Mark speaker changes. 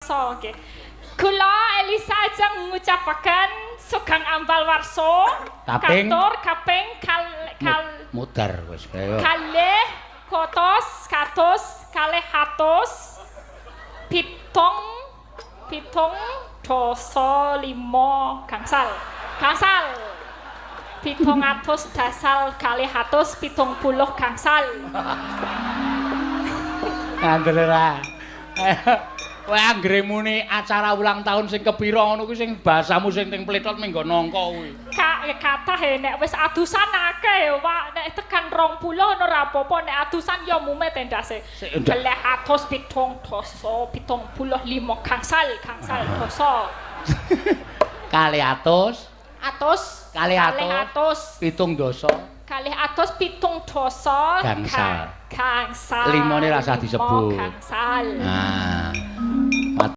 Speaker 1: Nggih. Kula Elisa ajeng ngucapaken sugeng ambal warsa
Speaker 2: Kaping.
Speaker 1: Katur kaping kal kal
Speaker 2: Mudar wis kaya.
Speaker 1: Kalih kotos katus kalih atus pitung pitung dasa lima gangsal gangsal 700 dasal 270 gangsal.
Speaker 2: Ngandel ora. Kowe anggere muni acara ulang tahun sing kepira ngono kuwi sing bahasamu sing teng pletot minggo nangka kuwi.
Speaker 1: Kathah e nek wis adusan akeh Pak, nek tekan 20 ngono ora apa-apa, nek adusan ya mumet endase.
Speaker 2: Sik, ndak.
Speaker 1: 275 gangsal gangsal dasa.
Speaker 2: Kalih atus.
Speaker 1: Atus.
Speaker 2: Kalih atus.
Speaker 1: Kalih atus.
Speaker 2: Pitung dasa.
Speaker 1: Kalih atus pitung dasa
Speaker 2: Gangsal.
Speaker 1: Gangsal.
Speaker 2: Limone rasah
Speaker 1: Lima
Speaker 2: disebut.
Speaker 1: Gangsal.
Speaker 2: Nah.